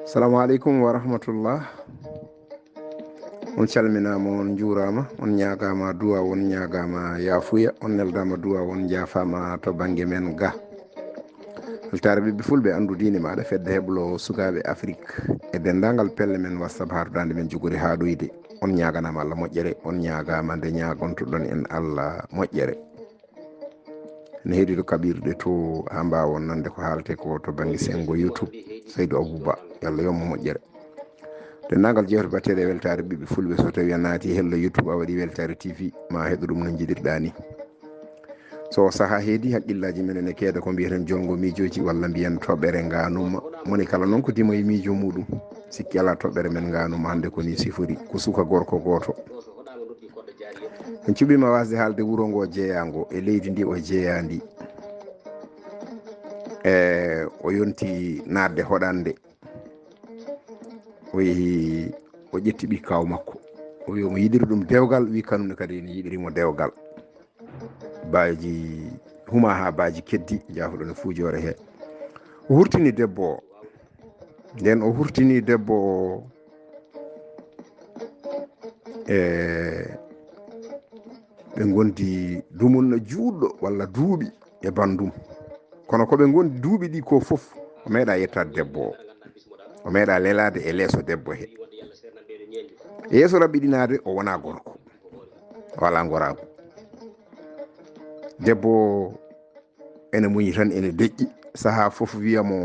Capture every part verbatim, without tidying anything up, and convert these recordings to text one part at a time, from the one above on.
Salamu aleykum wa rahmatullah. On calminaama, on njuuraama, on ñaagaama duwaaw, on ñaagaama yaafuya, on neldaama duwaaw, on njaafaama to bannge men ga. Weltaare ɓiɓɓe fulɓe, anndu diine maaɗa, fedde heblo sukaaɓe Afrik e denndaangal pelle men WhatsApp haaɗudaande men jogori haaɗoyde. On ñaaganaama Allah moƴƴere, on ñaagaama nde ñaagontoɗon en Allah moƴƴere. Ne heɗi to kaɓirɗe to haa mbaawon nande ko haaletee ko to bannge senngo YouTube, Saydou Abouba, yo Allah yommo moƴƴere. Denndaangal jewte baɗteeɗe e weltaare ɓiɓɓe fulɓe, so tawii a naati hello YouTube, a waɗi Weltaare T V, ma heɗo ɗum no njiɗirɗaa ni. So sahaa heedi, haqqillaaji men ene keeda ko mbiyeten jolngo miijooji walla mbiyen toɓɓere ngaanuma. Moni kala noon ko dimo e miijo muuɗum. Sikki alaa toɓɓere men ngaanuma hannde ko ni sifori. Ko suka gorko gooto. En cuɓiima waasde haalde wuro ngo jeeyaango e leydi ndi o jeeyaandi. E o yonti naatde hoɗande. O yehi, o ƴetti ɓikkaaw makko. O wi omo yiɗiri ɗum dewgal, wi kanum ne kadi ene yiɗiri mo dewgal. Baaji huma haa baaji keddi, jaafuɗo ne fuujoore he. O hurtini debbo o. Nden o hurtini debbo o, e ɓe ngondi dumunna juutɗo walla duuɓi e banndum. Kono ko ɓe ngondi duuɓi ɗi ko fof, o meeɗa yettaade debbo o. O meeɗa lelaade e leeso debbo he. E yeeso rabɓiɗinaade, o wona gorko. O alaa ngoraagu. Debbo o ene muñi tan, ene deƴƴi. Sahaa fof wiya mo,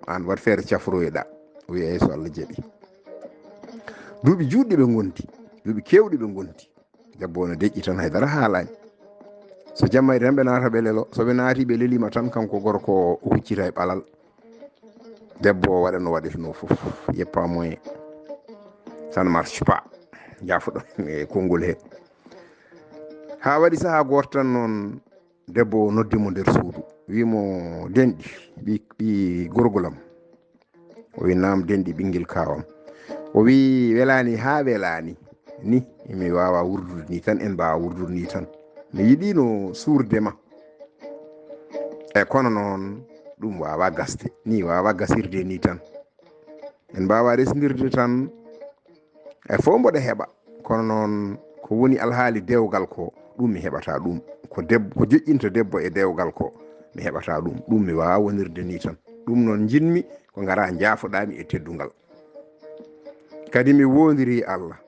"Aan waɗ feere cafroyoɗaa." O wiya, "Eey, so Allah jaɓi." Duuɓi juutɗi ɓe ngondi, duuɓi keewɗi ɓe ngondi. Debbo o no deƴƴi tan, hay dara haalaani. So jamma e tan ɓe naata ɓe lelo. So ɓe naati ɓe leliima tan, kanko gorko o, o huccita e ɓalal. Debbo o waɗa no waɗirnoo fof, yeppa moyen. Ça ne marche pas. Jaafuɗo e konngol he. Haa waɗi sahaa gooto tan noon, debbo o noddi mo nder suudu. Wii mo, "Denɗi, ɓi, ɓi gorgolam." O wi, "Naam, denɗi ɓinngel kaawam." O wi, "Welaani haa welaani. Ni, mi waawa wurdude ni tan, en mbaawa wurdude ni tan. Mi yiɗino suurde ma. E kono noon, ɗum waawa gasde. Ni waawa gasirde ni tan. En mbaawa resndirde tan. E fof mboɗo heɓa. Kono noon, ko woni alhaali dewgal ko, ɗum mi heɓata ɗum. Ko debbo, ko joƴƴinta debbo e dewgal ko, mi heɓata ɗum. Ɗum mi waawa wonirde ni tan. Ɗum noon njiɗmi ko ngara njaafoɗaa mi e teddungal. Kadi mi woondiri Allah,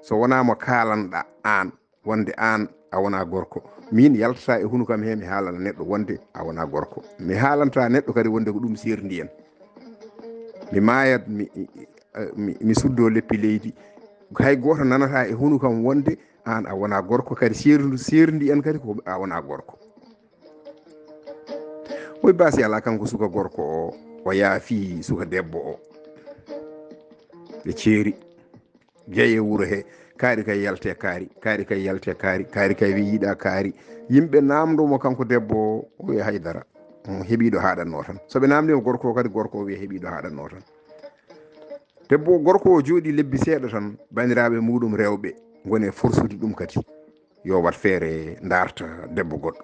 so wonaa mo kaalanɗaa aan, wonde aan a wonaa gorko. Miin yaltata e hunukam he mi haalana neɗɗo wonde a wonaa gorko. Mi haalanta neɗɗo kadi wonde ko ɗum seerndi en. Mi maayat, mi, mi, mi suddoo leppi leydi. Hay gooto nanata e hunukam wonde aan a wonaa gorko, kadi seerndu, seerndi en kadi ko a wonaa gorko." Oy baasi alaa, kanko suka gorko o, o yaafi suka debbo o. Ɓe ceeri. Jeyi e wuro he, kaari kay yalte kaari, kaari kay yalte kaari, kaari kay wi yiɗa kaari. Yimɓe naamndo mo kanko debbo o, o wiya haydara. Mm, heɓiiɗo haaɗannoo tan. So ɓe naamndi mo gorko o kadi, gorko o wiya heɓiiɗo haaɗannoo tan. Debbo, gorko o jooɗi lebbi seeɗa tan, banndiraaɓe muuɗum rewɓe ngoni e forsude ɗum kadi. Yo waɗ feere ndaarta debbo goɗɗo.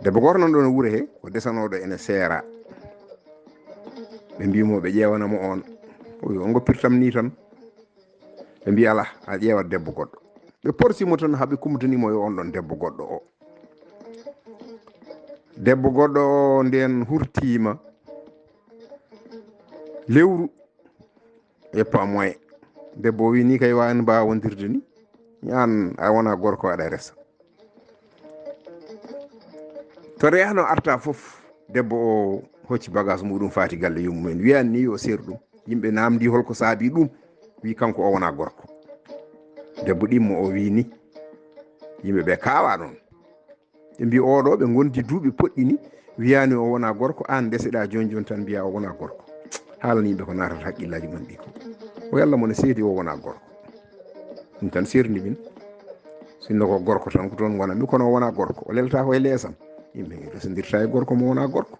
Debbo gooto nan ɗoon e wuro he, ko desanooɗo ene seera. Ɓe mbii mo ɓe ƴeewana mo oon. O wi, "On ngoppirtam ni tan." Ɓe mbii, "Alaa, a ƴeewat debbo goɗɗo." Ɓe porsi mo tan haa ɓe kumtani mo yo oon ɗoon debbo goɗɗo o. Debbo goɗɗo o ndeen hurtiima lewru e pamoye. Debbo o wi, "Ni kay waawani mbaawa wondirde ni. Ni aan a wona gorko aɗa resa." To reyano arta fof, debbo o hocci bagage muɗum faati galle yummumen. Wiyani ni yo seer ɗum. Yimɓe namdi holko saabi ɗum. Wi kanko o wona gorko. Debbo ɗimmo o wi ni. Yimɓe ɓe kawa ɗon. Ɓe mbi oɗo ɓe gondi duuɓi poɗɗi ni. Wiyani o wona gorko, an ndeseɗa joni joni tan mbiya o wona gorko. Haalani yimɓe ko natata haqqillaji mon ɗi ko. O yalla mo ne seedi o wona gorko. Ɗum tan serndi min. Sinno ko gorko tan ko toon gonanmi, kono o wona gorko. O lelta ko e leesam. Yimɓe resondirta e gorko mo wona gorko.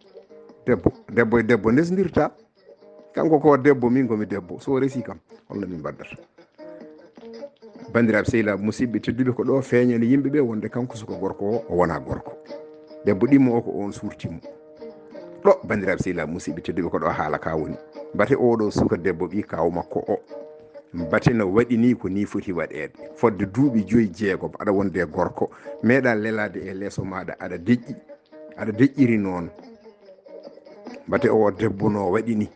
Debbo, debbo e debbo ndesdirta. Kanko ko debbo, min komi debbo. So o resi kam, holno min mbaddata? Banndiraaɓe sehilaaɓe musidɓe tedduɓe, ko ɗo feeñani yimɓe ɓe wonde kanko suka gorko o, o wona gorko. Debbo ɗimmo o ko on suurti mo. Ɗo, banndiraaɓe sehilaaɓe musidɓe tedduɓe, ko ɗo haala ka woni. Mbate oɗo suka debbo ɓi kaaw makko o, mbate no waɗi ni ko ni foti waɗeede. Fodde duuɓi joyi jeegom aɗa wonde gorko, meeɗa lelaade e leeso maaɗa, aɗa deƴƴi, aɗa deƴƴiri noon. Mbate o debbo no waɗi ni,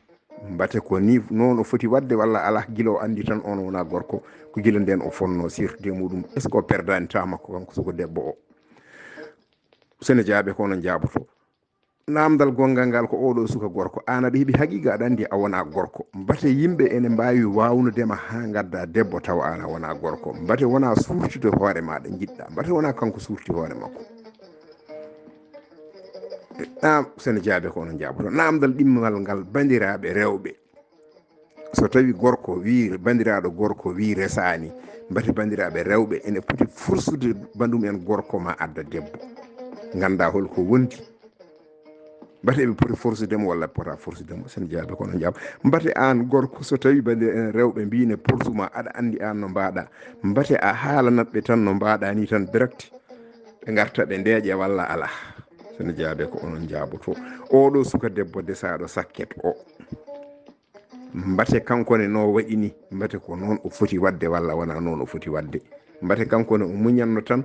mbate ko ni noon o foti waɗde walla alaa, gila o anndi tan on wona gorko, ko gila nden o fonno sirde muɗum. Est-ce que o perdani temps makko kanko suka debbo o? Sene jaabe ko onon jaaboto. Namdal gongal ngal ko oɗo suka gorko, an aɗa heɓi haqiqa, aɗa anndi a wona gorko. Mbate yimɓe ene mbaawi wawnudema haa ngadda debbo tawa an a wona gorko. Mbate wona suurtude hoore maɗa njiɗɗa. Mbate wona kanko suurti hoore makko. Nam, sene jaabe ko onon jaaboto. Namdal ɗimmal ngal, banndiraaɓe rewɓe. So tawi gorko wi, banndiraaɗo gorko wi resani, mbate banndiraaɓe rewɓe ene poti forsude banndum en gorko ma adda debbo. Ngannda holko wondi. Mbate ɓe poti forsude mo walla pota forsude mo, sene jaabe ko onon jaaba. Mbate an gorko, so tawi banndiraaɓe en rewɓe mbi ne porsu ma, aɗa anndi an no mbaɗa. Mbate a haalanat ɓe tan no mbaɗa ni tan direct. Ɓe ngarta ɓe ndeeƴa walla alaa. Sene jaabe ko onon jaaboto. Oɗo suka debbo desaɗo sakket o. Mbate kanko ne no waɗi ni, mbate ko noon o foti waɗde walla wona noon o foti waɗde. Mbate kanko ne o muñanno tan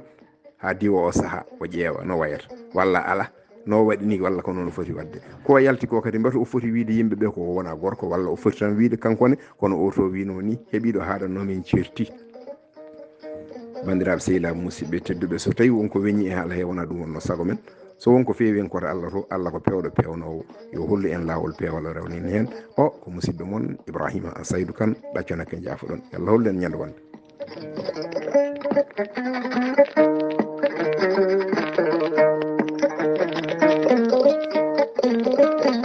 haa diwa o saha, o ƴeewa no wayata, walla ala, no waɗi ni walla ko noon o foti waɗde. Ko yalti ko kadi, mbate o foti wiide yimɓe ɓe ko wona gorko, walla o foti tan wiide kanko ne, kono o to wino ni, heɓiɗo haaɗanno min certi. Banndiraaɓe sehilaaɓe musidɓe tedduɓe, so tawi wonko weñi e haala he wona ɗum wonno sago men, so wonko feewi en koto Allah to, Allah ko peewɗo peewnoowo, yo hollu en laawol peewal o rewnin heen. O ko musidɗo mon Ibrahima Saydu Kan, ɗacconake jaafoɗon. Yo Allah hollu en ñande wonde.